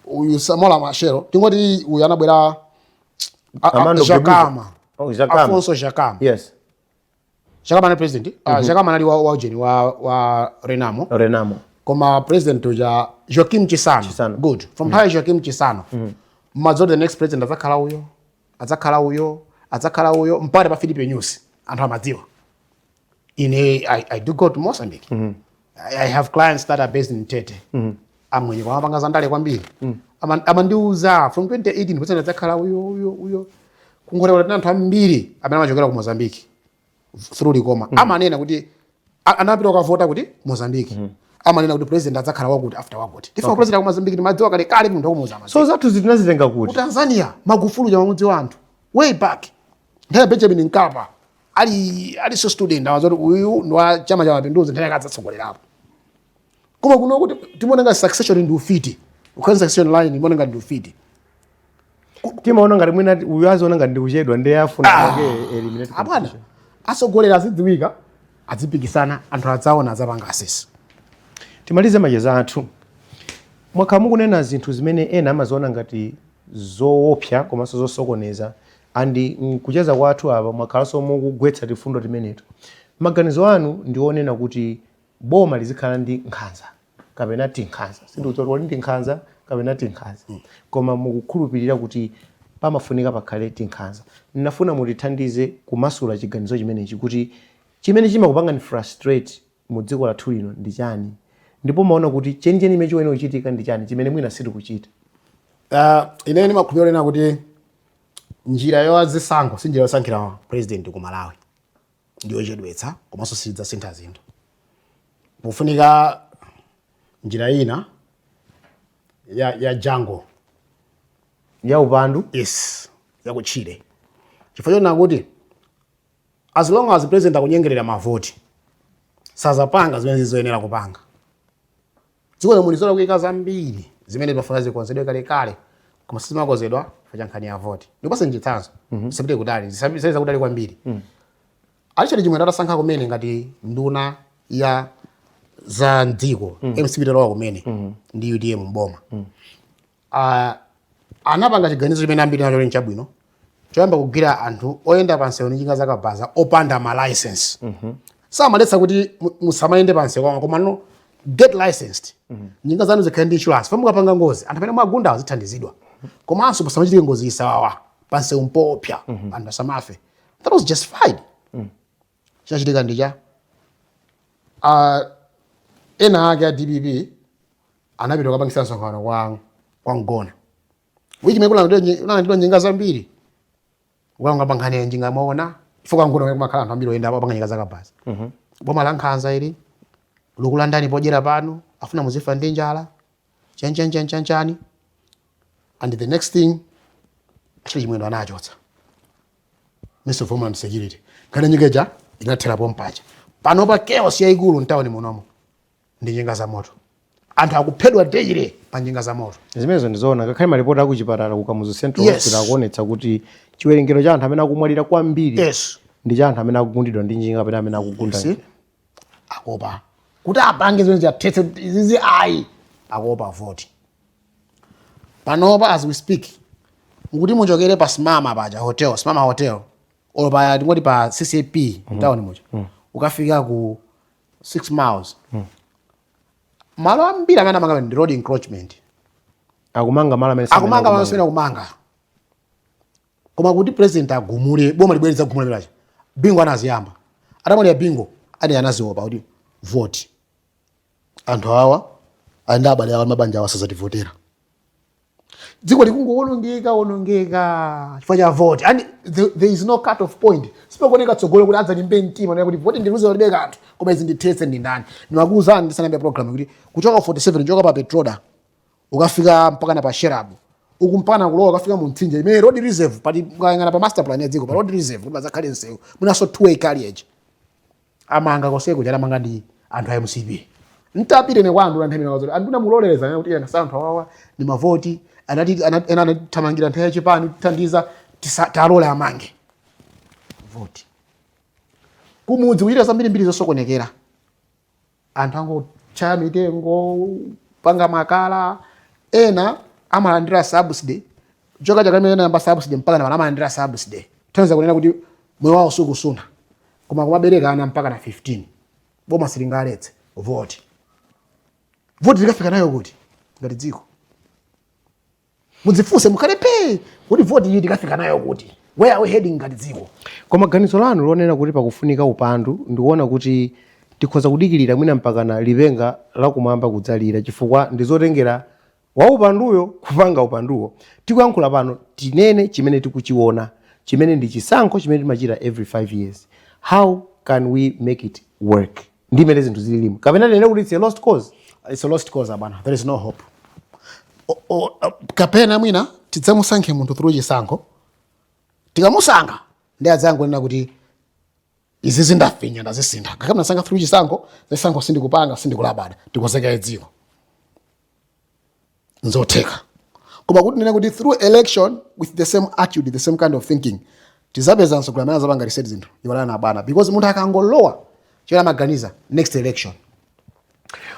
uyu Samora Machel, tingoti uyu anabwera Armando Jacama. Oh, Jacama. Afonso Jacama. Jacama anali president. Jacama anali wa ujeni wa Renamo. Renamo. Koma president uja Joaquim Chissano. Chissano. Good. From nthawi ya Joaquim Chissano, mmadziwa the next president adzakhala uyo, adzakhala uyo, adzakhala uyo, mpaka pa Filipe Nyusi. Anthu amadziwa. Ine I do go to Mozambique. I have clients that are based in Tete. Amwenye kwa mapanga zandale kwambiri. Amandiuza from 2018 president adzakhala uyo, uyo, uyo. Kungoti kuti anthu ambiri amene amachokera ku Mozambique through Likoma amanena kuti anapita kukavota kuti Mozambique, amanena kuti president adzakhala wakuti after wakuti. Tifa president wa Mozambique timadziwa kale kale, munthu wa ku Mozambique. So zathu zitinazitenga Ku kuti? Tanzania, Magufuli chamamudzi wa anthu way back nthawi ya Benjamin Mkapa ali so student, awazoti uyu ndi wa Chama cha Mapinduzi, nthawi yake adzatsogolerapo. Koma kuno kuti timaona ngati succession ndi ufiti, ukhala succession line timaona ngati ndi ufiti. Timaona ngati mwina uyu aziona ngati ndikuchedwa, ndiye afuna ake eliminate Abwana, competition. Asogolera azidziwika, adzipikisana, anthu adzaona, adzapanga assess. Timalize macheza athu. Mwakhala mukunena zinthu zimene ena amaziona ngati zoopsa komanso zosokoneza, and mkucheza kwathu apa mwakhalanso mukugwetsa tifundo timeneto. Maganizo anu ndionena kuti boma lizikhala ndi nkhanza kapena tinkhanza, sindikudziwa kuti ndi nkhanza kapena tinkhanza, koma mukukhulupirira kuti pamafunika pakhale tinkhanza. Ndinafuna mutithandize kumasula chiganizo chimenechi, kuti chimene chimakupangani frustrate mu dziko lathu lino ndi chani, ndipo maona kuti chenicheni chimene chikuyenera kuchitika ndi chani chimene mwina sitikuchita? Ine ndimakhulupirira kuti Njira yowazisankho si njira yosankhira president ku Malawi, ndiyochedwetsa komanso sidzasintha zinthu. Pofunika njira ina ya jungle. Ya upandu. Yes, yakutchire, chifukwa chona kuti as long as president akunyengerera mavoti, sazapanga zimene zizoyenera kupanga. Dziko lomwe lizola kuyika zambiri zimene pafuna zikonzedwe kalekale, koma sizimakonzedwa chifukwa cha nkhani ya voti. Ndipase chitsanzo, sipite kutali, zisapite kutali kwambiri. A Richard Chimwendo atasankha kumene ngati nduna ya za mdziko, MCP italowa kumene ndi UTM mboma, anapanga chiganizo chimene ambiri nacho nchabwino, choyamba kugwira anthu oyenda pansewu ndi njinga zakabaza opanda ma license. Samaletsa kuti musamayende pansewu, koma no, get licensed, njinga zanu zikhale ndi insurance, fa mukapanga ngozi anthu amene mwagunda azithandizidwa, komanso pasamachitike ngozi isawawa pansewu mpopya, anthu asamafe. That was justified. Chachitika ndicha ena ake a DPP anapita kukapangisa msonkhano kwa Mgona, wiki imene kulandidwa njinga zambiri. Ukalonga pankhani ya njinga, maona chifukwa Mgona kumakhala anthu ambiri oyenda apanga njinga zakabaza. Boma la nkhanza ili likulandani podyera pano, afuna muzifa ndi njala, chanchanchanchanchani. And the next thing, achili Chimwendo anachotsa Minister of Homeland Security. Nkhani njinga ija inathera pompacha. Pano pa chaos yayikulu mtawuni munomo ndi njinga za moto. Anthu akuphedwa daily pa njinga za moto. Zimenezo ndizoona, ngakhale malipoti akuchipatala ku Kamuzu Central Hospital akuonetsa kuti chiwerengero cha anthu amene akumwalira kwambiri ndi cha anthu amene akugundidwa ndi njinga kapena amene akugunda. See? Akopa kuti apange zimene ziyathetse izizi, ayi, akopa voti. Panopa as we speak, mukuti muchokere pa Simama paja hotel, Simama Hotel, olo pa tingoti pa CCAP mtawuni muja, ukafika ku 6 Miles, malo ambiri amene amanga ndi road encroachment. Akumanga malo amene akumanga malo amene akumanga, koma kuti president agumule, boma libwereza gumule pelacha. Bingu anaziyamba atamwalira Bingu ati anaziopa kuti vote, anthu awa ali ndi abale awo, mabanja awo asazativotera. Dziko likungowonongeka wonongeka chifukwa cha vote, and there is no cut off point. Sipakuoneka tsogolo kuti adzalimbe mtima nena kuti vote ndiluze, palibe kanthu, koma izi ndithetse ndi ndani? Ndimakuwuzani ndisanayambe program kuti kuchoka 47, kuchoka pa Petroda ukafika mpaka na pa Sherab uku, mpaka na kulowa ukafika mu mtsinje imene road reserve pali, ukayang'ana pa master plan ya dziko, pa road reserve kuti pazakhale msewu, mwinanso two way carriage, amanga koseko chalamanga ndi anthu a MCP. Ntapite ne kwa anduna nthawi imene anduna mulolereza kuti ena anthu awawa ndi mavoti anati ena anathamangira nthawi yachipani kuthandiza, talole amange. Voti kumudzi kuchita zambirimbiri zosokonekera, anthu angotchaya mitengo, panga makala, ena amalandira subsidy choka chaka imene anayamba subsidy mpaka na amalandira subsidy. Tanza kunena kuti moyo wawo sukusuna, koma kumabereka ana mpaka na 15, boma silingaletse. Voti, voti likafika nayo kuti ngati dziko, mudzifunse, mukhale pe kuti voti iyi tikafika nayo kuti? Where are we heading ngati dziko? Koma ganizo lanu lonena kuti pakufunika upandu, ndikuona kuti tikhoza kudikirira mwina mpakana lipenga lakumwamba kudzalira, chifukwa ndizotengera waupanduyo kupanga upanduwo. Tikuyankhula pano, tinene chimene tikuchiona, chimene ndi chisankho chimene timachita every 5 years. How can we make it work ndi imene zinthu zililimu, kapena tinene kuti it's a lost cause? It's a lost cause, abana. There is no hope. Kapena mwina tidzamusankhe munthu through chisankho. Tikamusankha ndi adzangonena kuti izi zindafinya, ndazisintha. Ngakhale munasankha through chisankho, zisankho sindikupanga, sindikulabada, tikonzekere dziko, nzotheka. Koma kuti nene kuti through election with the same attitude, the same kind of thinking, tizapeza mtsogoleri amene azapanga reset zinthu, iwalana na bana, because munthu akangolowa chimene amaganiza, next election.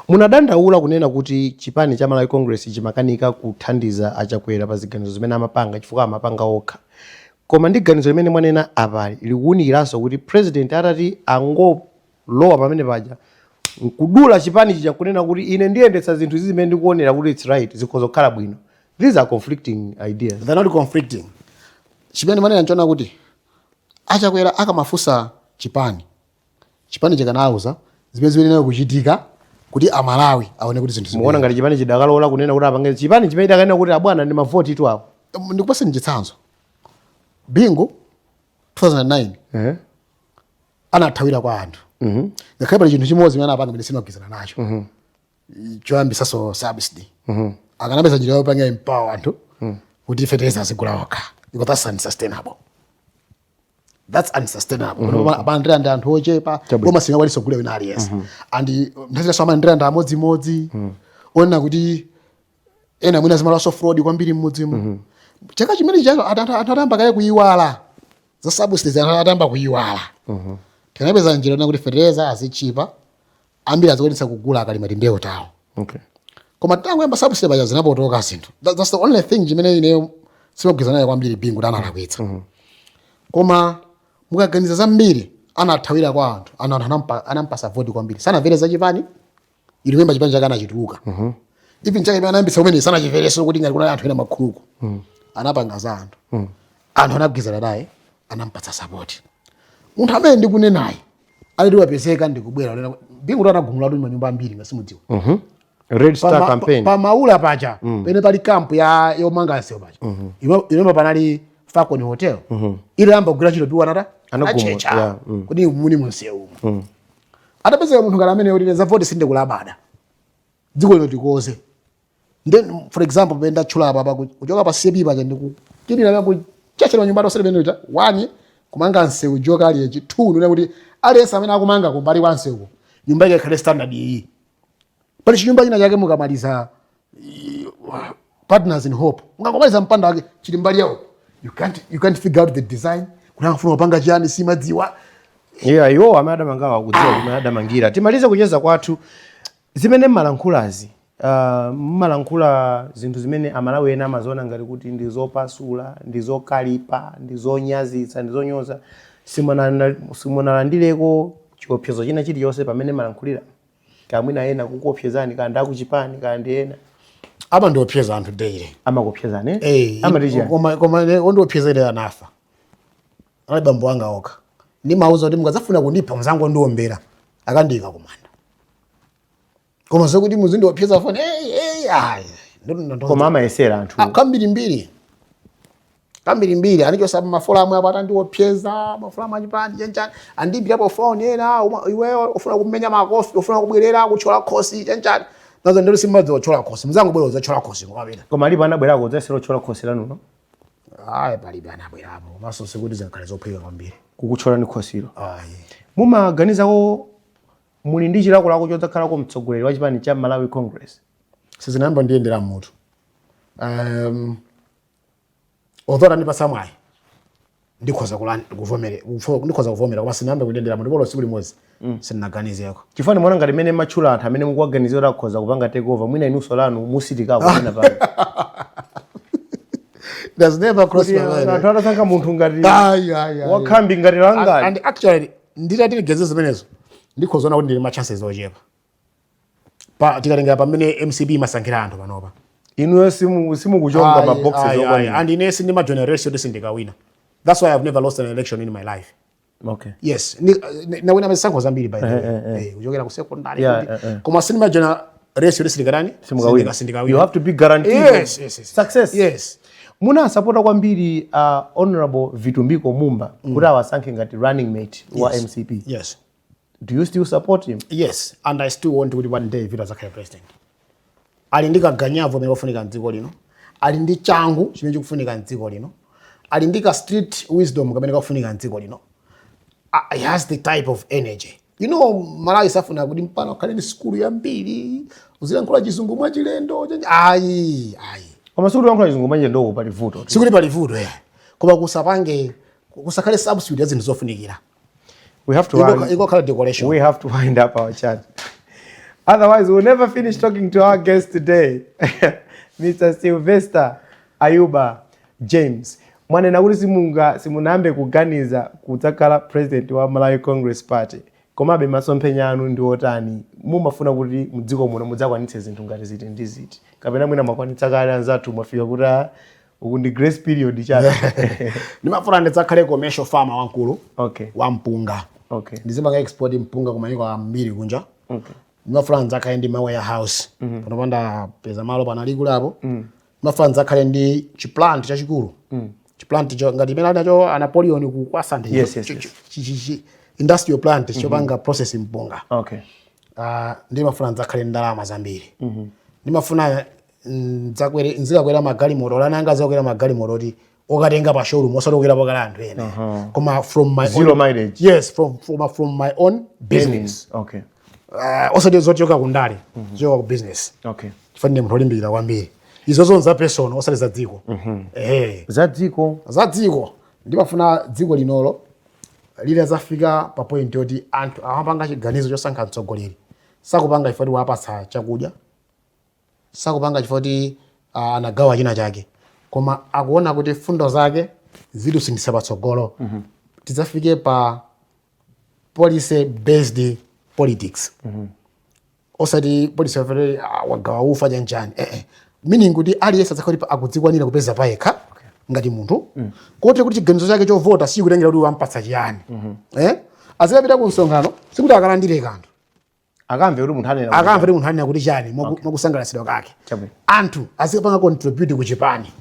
Munadandaula kunena kuti chipani cha Malawi Congress chimakanika kuthandiza Achakwera pa ziganizo zimene amapanga chifukwa amapanga okha. Koma ndi ganizo limene mwanena apali likuwunikiranso kuti president atati angolowa pamene paja nkudula chipani chija, kunena kuti ine ndiyendetsa zinthu izi zimene ndikuonera kuti it's right, zikhoza kukhala bwino. These are conflicting ideas. They're not conflicting. Chimene manena nchona kuti Achakwera akamafunsa chipani, chipani chikanauza zimene zimenera kuchitika kuti Amalawi aone kuti zinthu Mukuona ngati chipani chidakalola kunena kuti apange chipani chimene chidakanena kuti abwana ndi mavoti tu awo? Ndikupaseni chitsanzo. Bingu 2009 anathawira kwa anthu, ngakhale pali chinthu chimodzi chimene anapanga chimene sindimagwirizana nacho, choyambisaso subsidy. Akanapeza njira yopanga empower anthu kuti fetereza azigula okha, because that's unsustainable, that's unsustainable. Amandirande ndi anthu ochepa, koma singakwanisa kugula wina aliyense, and nthawi amandirande ndi amodzimodzi, onena kuti ena mwina zimalaso fraud kwambiri mmudzimu. Chaka chimene chacho anthu atayamba kale kuyiwala za subsidies, anthu atayamba kuyiwala, tinapeza njira yonena kuti fetereza azichipa, ambiri azikwanitsa kugula akalima timbewu tawo. Koma tangoyamba subsidy paja zinapotoka zinthu. That's the only thing chimene ineyo simagwirizana naye kwambiri Bingu kuti analakwitsa. Koma mukaganiza zambiri, anathawira kwa anthu, anthu anampasa voti kwambiri. Sanamvere zachipani. You remember chipani chake anachituluka, even chake imene anayambitsa kumene sanachivereso kuti ngati kunali anthu ena makhuluku. Anapanga za anthu, anthu anagwirizana naye, anampatsa support. Munthu amene ndikunenayi aliti wapezeka ndikubwera unena Bingu kuti anagumula tu manyumba ambiri, ngasimudziwa. Red Star campaign. Pamaula paja pene pali camp ya yomanga nsewu paja, imene panali Falcon Hotel, ile yamba kugwira ntchito piwa nata Anagumula, achecha yeah. kuti muni munsewu umu atapezeka munthu ngati amene kuti za voti sindikulabada, dziko lino tikoze. Then, for example, pene ndatchula apa kuchoka pa CP paja ndikuchitira kuchechera nyumba tonse pene uja, one, kumanga nsewu joka aliyense; two, ndina kuti aliyense amene akumanga kumbali kwa nsewu nyumba yake ikhale standard iyi. Pali chinyumba china chake mukamaliza Partners in Hope, mukangomaliza mpanda wake chili mbali yawo, you can't figure out the design kuti akufuna kupanga chiyani, simadziwa. Yeah, iwo amene adamangawa akudziwa kumene adamangira. Timalize kucheza kwathu. Zimene mmalankhulazi, mmalankhula zinthu zimene Amalawi ena amaziona ngati kuti ndi zopasula, ndi zokalipa, ndi zonyazitsa, ndi zonyoza. Simunalandireko chiopsezo china chilichonse pamene mmalankhulira? Kamwina ena kukuopsezani, kaya ndi akuchipani, kaya ndi ena? Amandiopseza anthu daily. Amakuopsezani, eh? Eh, Amati chiyani? Koma ine ondiopseza ine anafa, anali bambo anga okha. Ndimauza kuti mukadzafuna kundipha muzango ndiombera akandiyika kumanda, koma zokuti muzindiopseza foni, hey, hey, ayi. Koma amayesera anthu? Ah, kambirimbiri, kambirimbiri. Anichosa mafolamu apo atandiopseza, mafolamu achipani chanchani, andiimbirapo foni ena, iweyo ufuna kumenya makofi, ufuna kubwerera kuthyola khosi, chanchani. Nazo ndilo simadzi othyola khosi, muzangobwera udzathyola khosi ngomapita. Koma alipo anabwerako kudzayesera kuthyola khosi lanuno? Ayi, palibe anabwerapo, komanso sikuti zingakhale zophweka kwambiri. Kukuthyolani khosilo? Ayi. Mumaganizako, muli ndi chilakolako chodzakhalako mtsogoleri wa chipani cha Malawi Congress? Sizinayamba ndiyendera mutu. Although atandipatsa mwayi ndikhoza ndikhoza kuvomera, koma sinayambe kuyendera mutu, ndipo tsiku limodzi sindinaganizeko. Chifukwa ndimaona ngati mmene matchula anthu amene mukuwaganizira kuti akhoza kupanga take over, mwina inunso lanu musitikako pena pano. Does never cross my mind. Anthu atasankha munthu ngati Ayi, ayi, ayi. wakhambi ngati langali. And actually nditati ndigeze zimenezo, ndikhoza kuti ndili ma chances ochepa pa tikatengera pamene MCP imasankhira anthu panopa. Inuyo simukuchonga Ayi, ma boxes ayi, ayi. okwanira. And ine sindima race yoti sindikawina. That's why I've never lost an election in my life. Yes, nawina masankho zambiri, by the way. Kuchokera ku secondary koma sindima race yoti sindikatani. Simukawina. Sindikawina. You have to be guaranteed Yes. success. Yes. Munasapota kwambiri Honorable Vitumbiko Mumba kuti awasankhe ngati running mate wa MCP. Yes. Do you still support him? Yes, and I still want kuti one day Vito azakhale president. Ali ndi kaganyavu amene kufunika mdziko lino, ali ndi changu chimene chikufunika mdziko lino, ali ndi ka street wisdom kamene kakufunika mdziko lino. He has the type of energy. Malawi safuna kuti mpano akhale ndi sukulu yambiri, uzilankhula Chizungu mwachilendo, ayi, ayi. Koma sikuti wankhula Chizungu manje ndoko pali vuto. Sikuti pali vuto ya, koma kusapange kusakhale substitute ya zinthu zofunikira. We have to run. Ikokhala decoration. We have to wind up our chat. Otherwise, we'll never finish talking to our guest today, Mr. Sylvester Ayuba James. Mwanena kuti simunayambe kuganiza kudzakhala president wa Malawi Congress Party. Komabe masomphenya anu ndi otani? Mumafuna kuti mdziko muno mudzakwanitse zinthu ngati ziti ndi ziti? Kapena mwina mwakwanitsa kale, anzathu mwafika kuti uku ndi grace period chabe? Ndimafuna ndidzakhale commercial farmer wamkulu wa mpunga. Ndizimanga export mpunga kumayiko ambiri kunja. Ndimafuna ndidzakhale ndi ma warehouse. Panopa ndapeza malo panali kulapo. Ndimafuna ndidzakhale ndi chiplant chachikulu. Chiplant cho ngati imene ali nacho a Napoleon ku kwa Santhe. Industrial plant chopanga process mpunga. Ndimafuna ndidzakhale ndalama zambiri. Ndimafuna ndidzakwere, nzikakwera magalimoto, olananga azakwera magalimoto oti okatenga pa showroom, osati okwera pokala anthu ena, koma from my Zero own, mileage. Yes, from my own business. Osati zochoka kundale, zochoka ku business. Chifukwa ndine munthu olimbikira kwambiri. Izo zonse za personal, osati za dziko. Ehe. Za dziko? Za dziko, ndimafuna dziko linolo litazafika pa point yoti anthu amapanga chiganizo chosankha mtsogoleri, sakupanga chifukwa kuti wapatsa chakudya, sakupanga chifukwa kuti anagawa china chake, koma akuona kuti fundo zake zitisindisa patsogolo. Tidzafike pa policy based politics, osati policy yofere wagawa ufa chanchani, eh. Meaning kuti aliyense adzakhala kuti akudzikwanira kupeza payekha ngati munthu, kote kuti chiganizo chake chovota sikutengera kuti wampatsa chiyani. Azikapita ku msonkhano sikuti akalandire kanthu. Akamve kuti munthu anena. Akamve kuti munthu anena kuti chani mwakusangalatsidwa kake. Anthu azikapanga contribute ku chipani,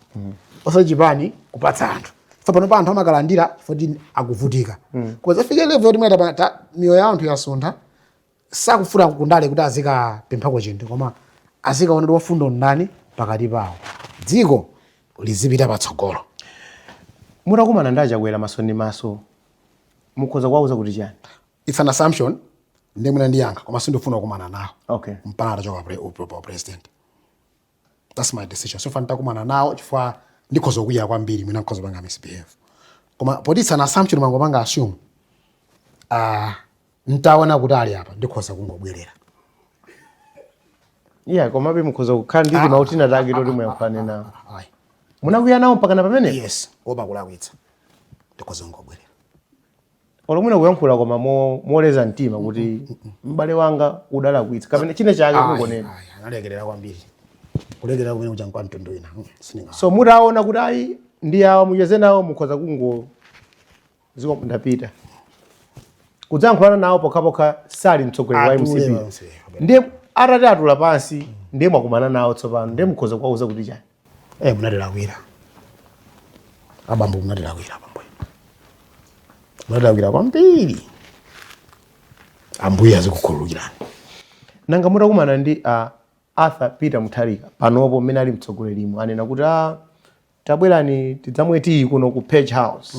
osati chipani kupatsa anthu. Fa pano pa anthu amakalandira chifukwa akuvutika. Koma zafike level yoti mwina miyoyo ya anthu yasuntha, sakufuna kundale kuti azikapemphako chinthu, koma azikaona kuti wafundo ndani pakati pawo, dziko lizipita patsogolo. Mutakumana ndi Achakwera maso ndi maso, mukhoza kuwauza kuti chani? It's an assumption, ndiye mwina ndiyankha, koma sindifuna kukumana nawo mpaka atachoka pa president. That's my decision. So nditakumana nawo, chifukwa ndikhoza kukwiya kwambiri, mwina nkhoza panga misbehave. Koma poti it's an assumption, mangopanga assume, ntaona kuti ali apa, ndikhoza kungobwerera. Yeah, komabe mukhoza kukhala ndi timautina take toti muyankhulane nawo. Ayi. Munakwiya nawo mpaka na pamene? Yes, opa kulakwitsa, ndikhoza kungobwerera. Olo mwina kuyankhula koma moleza mtima kuti m'bale wanga udalakwitsa kapena china chake, kungonena. Ayi, analekerera kwambiri, kulekerera kumene kuja kwa mtundu wina. Sininga So mutaona kuti ayi, ndi awa, mucheze nawo, mukhoza kungo ziko ndapita kudzayankhulana nawo pokhapokha sali mtsogoleri wa Atule MCP. pansi. Ndiye atati atula pansi, ndiye mwakumana nawo tsopano, ndiye mukhoza kuwauza kuti chani? Munatilakwira abambo, munatilakwira abambo, munatilakwira kwambiri. Ambuye azikukhululukirani. Nanga mutakumana ndi Arthur Peter Mutharika panopo mmene ali mtsogolerimo, anena kuti tabwerani tidzamwe tiyi kuno ku Page House,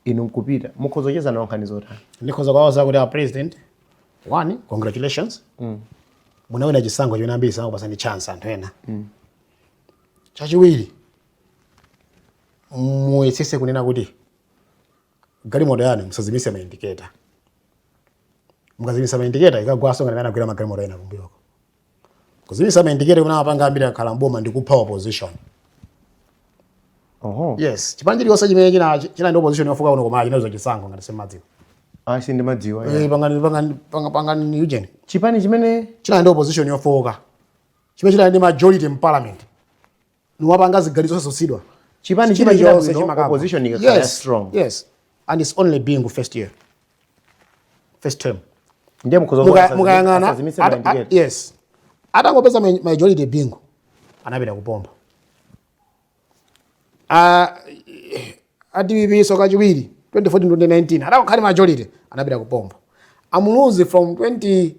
inu nkupita, mukhoza kucheza nawo nkhani zotani? Ndikhoza kuwauza kuti a president, one, congratulations, munawina chisankho chimene ambiri sanakupasani chance anthu ena. Chachiwiri, muyesese kunena kuti galimoto yanu musazimise ma indicator. Mukazimisa ma indicator, ikagwaso ngati anagwira magalimoto ena kumbuyoko. Kuzimisa ma indicator kumene amapanga ambiri akhala mboma ndi kupha opposition. Oho. Yes, chipani chiliyonse chimene china ndi opposition yofuka kuno koma chinazo chisankho, ngati simadziwa. Ah, sindimadziwa. Pangani pangani pangani Eugene. Chipani chimene china ndi opposition yofoka, chimene china ndi majority in parliament, niwapanga ziganizo zosusidwa. Chipani chimachita bwino opposition ikakhala strong. Yes, and it's only being first year, first term. Ndiye mukhoza Mukayang'ana asazimitse ma indicator. Yes, atangopeza majority, Bingu anapita kupomba a DPP. So kachiwiri 2014 2019 atangokhale majority, anapita kupomba. Amuluzi from 20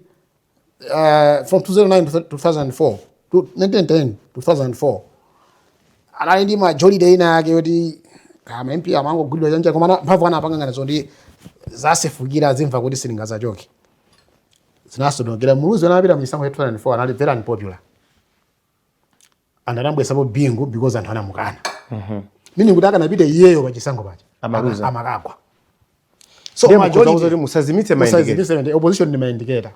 from 2009 to 2004 to 1910 2004 anali ndi majority ina yake yoti kama MP amangogwidwa chanja, koma mphamvu anapanga ngati zoti zasefukira, zimva kuti silingazachoke, zinasonokera. Muluzi anapita muchisankho cha 2004 anali very unpopular and anabwesapo Bingu because anthu anamukana, meaning kuti akanapita iyeyo pachisankho pacha Amaluza. Amakagwa. So Ndiye mukhoza majority kuti musazimitse ma indicator. Musazimitse, opposition ndi ma indicator.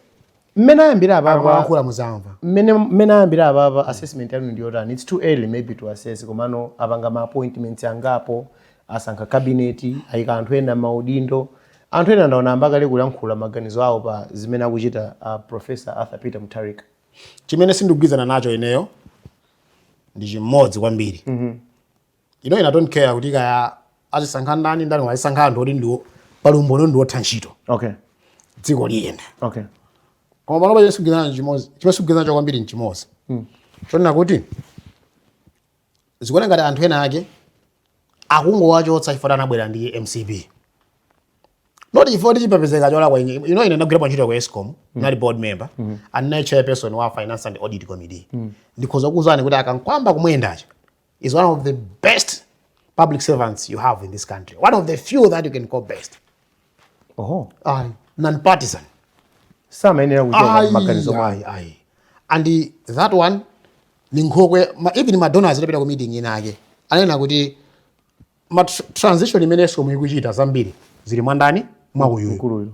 Mmene ayambira apapa, Amalankhula muzamva. Mmene ayambira apapa, assessment yanu ndi yotani? It's too early maybe to assess, komano apanga ma appointments angapo, asankha cabinet, ayika anthu ena maudindo. Anthu ena ndaona amba kale kulankhula maganizo awo pa zimene akuchita Professor Arthur Peter Mutharika. Chimene sindikugwirizana nacho ineyo ndi chimodzi kwambiri. Ine don't care kuti kaya azisankha ndani ndani, azisankha anthu oti ndiwo pali umboni ndi wotha ntchito, dziko liyenda. Koma panopa chimene sindikugwirizana nacho chimodzi, chimene sindikugwirizana nacho kwambiri nchimodzi, chonena kuti zikuona ngati anthu ena ake Akungowachotsa chifukwa anabwera ndi MCP, not chifukwa kuti chipepezeka cholakwa. Ine ndagwirapo ntchito ku ESCOM, nali board member and nali chairperson wa finance and audit committee. Ndikhoza kuwuzani kuti a Kamkwamba Kumwendacha is one of the best public servants you have in this country, one of the few that you can call best. Oho. Ayi, non-partisan. Samayenera kuchoka Ayi, maganizo mwayo. Ayi, ayi. And that one ni nkhokwe even ma donors atapita ku meeting inake anena kuti ma transition imene ESCOM ikuchita, zambiri zili mwandani mwakuyuyu. Mkuluyu.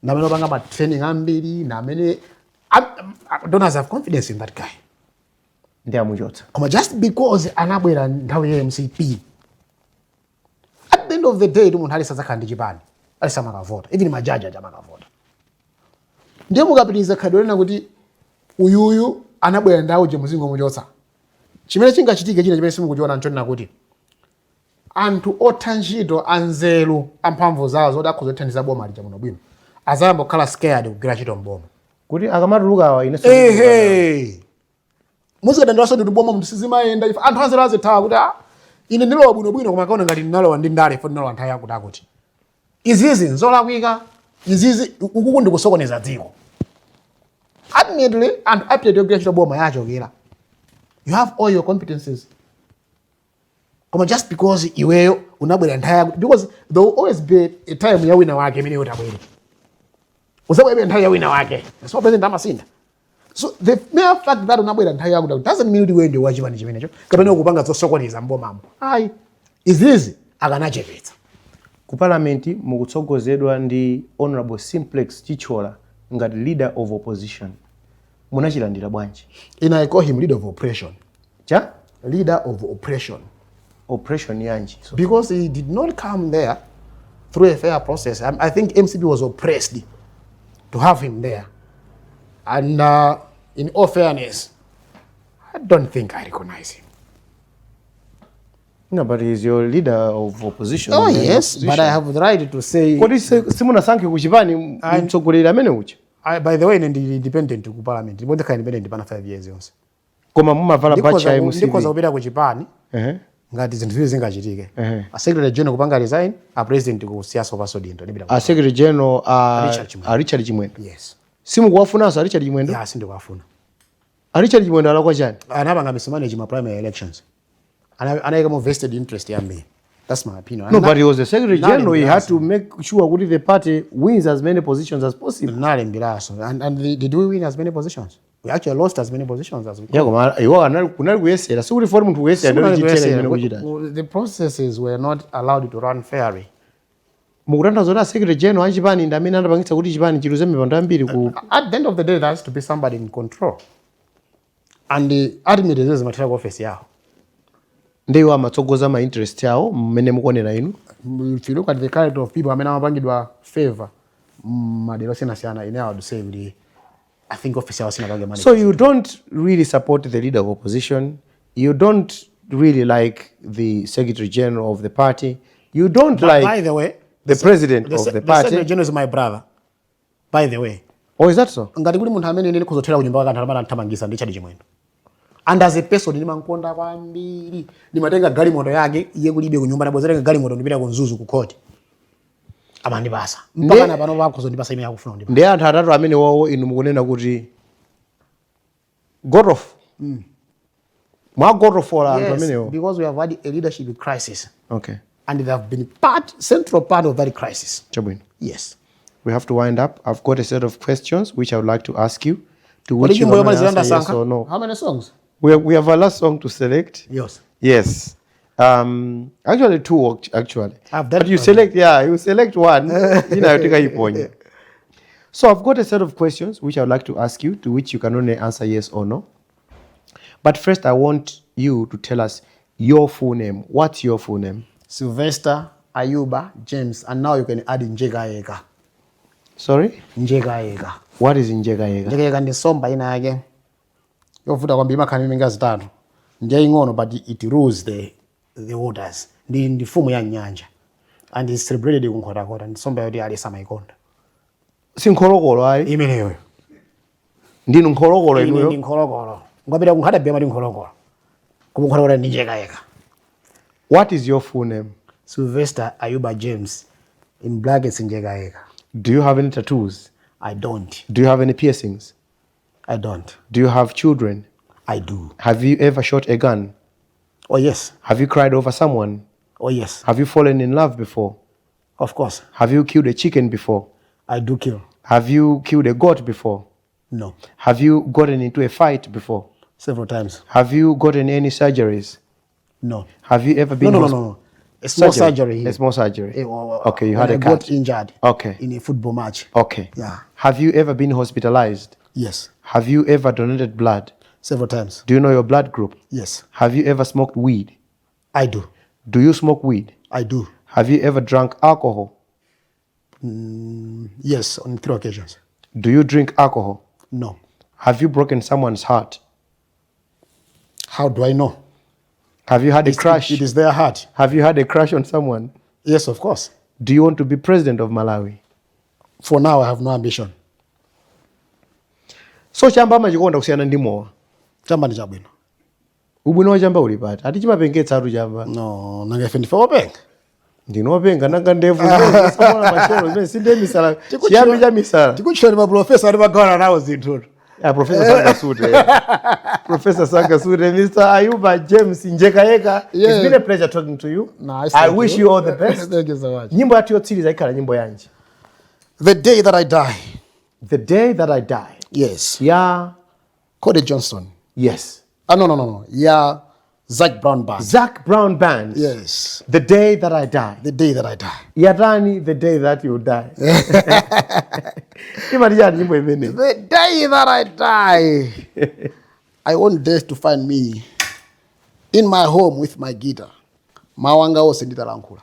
Namene opanga ma training ambiri, namene donors have confidence in that guy. Ndi amuchotsa. Koma just because anabwera nthawi ya MCP, at the end of the day munthu alisadzakhala ndi chipani, alisamakavota, even majaji aja amakavota. Ndiye mukapitiriza khadi lena kuti uyuyu anabwera ndawo je, muzingomuchotsa, chimene chingachitike china chimene simukuchiona nchonena kuti anthu otha ntchito, anzeru, amphamvu zawo zoti akhoza kuthandiza boma lija bwinobwino, azayamba kukhala scared kugwira ntchito mboma. Kuti akamatuluka awa, ine Ehe, muzikadandaulaso ndi boma munthu sizimayenda. Ife anthu anzeru azithawa kuti, ah, ine ndilowa bwinobwino, koma kaona ngati ndinalowa ndi ndale fo, ndinalowa nthawi yakuti akuti izizi nzolakwika, izizi ukuku ndikusokoneza dziko. Ultimately anthu apite yogwira ntchito boma yachokera. You have all your competencies, koma just because iweyo unabwera nthawi yakuti, because there will always be a time ya wina wake imene utabwere, uzabwera nthawi ya wina wake. So president amasinda. So the mere fact that unabwera nthawi yakuti doesn't mean kuti iweyo ndi wachipani chimenecho kapena ukupanga zosokoneza mbomamo, ayi. Izizi akanachepetsa. Ku parliament mukutsogozedwa ndi Honorable Simplex Chithyola ngati leader of opposition. Munachilandira bwanji? Ine I call him leader of oppression. Cha? Leader of oppression. Oppression yanji? So, because he did not come there through a fair process. I think MCP was oppressed to have him there. And in all fairness, I don't think I recognize him. No, but he's your leader of opposition. Oh You're in yes, but I opposition. have the right to say. Kodi simunasankhe kuchipani mtsogoleri amene ucha? By the way, ndi independent ku parliament. Ndipo ndikhala independent pana 5 years yonse. Koma mumavala bachi ya Ndikhoza MCP. kupita ku chipani ngati zinthu zizi zingachitike. A secretary general kupanga resign, a president kusiyaso paso dindo. Ndipita A secretary general a Richard Chimwendo. A Richard Chimwendo. Yes. Simukuwafunanso a Richard Chimwendo? Yeah, sindikuwafuna. A Richard Chimwendo alakwa chani? Anapanga mismanage ma primary elections. Anayika vested interest yambiri. That's my opinion. No, but he was the secretary general. He had Nalimbiranso. To make sure kuti the party wins as many positions as possible. Nalimbiranso. And did we win as many positions? We actually lost as many positions as we Yeah, koma iwo anali kunali kuyesera. Sikuti fori munthu kuyesera ndio chitheka chimene kuchita. The processes were not allowed to run fairly. Mukutanthauza kuti a secretary general achipani ndi amene anapangitsa kuti chipani chiluze mipando yambiri ku At the end of the day, there has to be somebody in control. And the ultimately zimathera ku office yawo. Ndi iwo amatsogoza ma interest awo mmene mukuonera inu? If you look at the character of people amene amapangidwa favor madera osiyanasiyana, ine I would say kuti I think office yawo sinapange manage. So you don't really support the leader of opposition. You don't really like the secretary general of the party. You don't But like by the way, the president of the the party. Secretary general is my brother, by the way. Oh, is that so? Ngati kuli munthu amene ine ndikhozothera kunyumba kwake anthu amene anthamangisa ndi Richard Chimwendo. And as a person ndimankonda kwambiri. Ndimatenga galimoto yake, iye kulibe kunyumba, ndabwezatenga galimoto ndipita ku Mzuzu ku court, amandipasa mpaka na pano pakhozo ndipasa imene akufuna kundipasa. Ndi anthu atatu amene wawo inu mukunena kuti gotof mwagotofola anthu Yes, amenewo. because we have had a leadership crisis and they have been part central part of that crisis. Chabwino. Yes. We have to wind up. I've got a set of questions which I would like to ask you, to which you nyimbo can yomalizira only answer yes ndasankha. or no. How many songs? We have a last song to select. Yes. Yes. Actually, two actually. I've done But you one. select, yeah, you select one. Tikaiponya. So I've got a set of questions which I would like to ask you, to which you can only answer yes or no. But first, I want you to tell us your full name. What's your full name? Sylvester Ayuba James, and now you can add Njekayeka. Sorry? Njekayeka. What is Njekayeka? Njekayeka ndi nsomba ina yake yovuta kwambiri, imakhala miminga zitatu, ndiyaying'ono, but it rules the waters. Ndi mfumu ya nyanja and is celebrated ku Nkhotakota. Ndi nsomba yoti alisa amayikonda. Si nkholokolo ayi? Imeneyoyo. Ndinu nkholokolo Ine inuyo? ndi nkholokolo. Ngapita ku Nkhata Bay amati nkholokolo, koma Nkhotakota ndi Njekayeka. What is your full name? Sylvester Ayuba James, in brackets Njekayeka. Do you have any tattoos? I don't. Do you have any piercings? I don't. Do you have children? I do. Have you ever shot a gun? Oh yes. Have you cried over someone? Oh yes. Have you fallen in love before? Of course. Have you killed a chicken before? I do kill. Have you killed a goat before? No. Have you gotten into a fight before? Several times. Have you gotten any surgeries? No. Have you ever been No, no, no, no. A small surgery here. A small surgery. Oh, Okay, you when had I a cut. got injured. Okay. In a football match. Okay. Yeah. Have you ever been hospitalized? Yes. Have you ever donated blood? Several times. Do you know your blood group? Yes. Have you ever smoked weed? I do. Do you smoke weed? I do. Have you ever drunk alcohol? Yes, on 3 occasions. Do you drink alcohol? No. Have you broken someone's heart? How do I know? Have you had a crush? It is their heart. Have you had a crush on someone? Yes, of course. Do you want to be president of Malawi? For now, I have no ambition. So chamba amachikonda kusiyana ndi mowa. Chamba ndi chabwino. Ubwino wa chamba uli pati? Ati chimapengetsa atu chamba. No, nanga ife ndife openga. Ndinopenga nanga ndevu zimene zisamala machero zimene sinde misala. Chiyambi cha misala. Tikutchula ndi maprofesa ali magawana nawo zinthu. Yeah, Professor Sangasute. Professor Sangasute, Mr. Ayuba James Njekayeka. Yeah. It's been a pleasure talking to you. Nice, I thank wish you. you all the best. Thank you so much. Nyimbo yathu yotsiriza ikhala nyimbo yanji. The Day That I Die. The Day That I Die. Yes. Yeah. Cody Johnson. Yes. Ah, no. Yeah. Zac Brown Band. Zac Brown Band. Yes. The Day That I Die. The Day That I Die. Yatani, the day that you die. Imati chani nyimbo imene? The day that I die, I want death to find me in my home with my guitar. Mawu anga onse nditalankhula.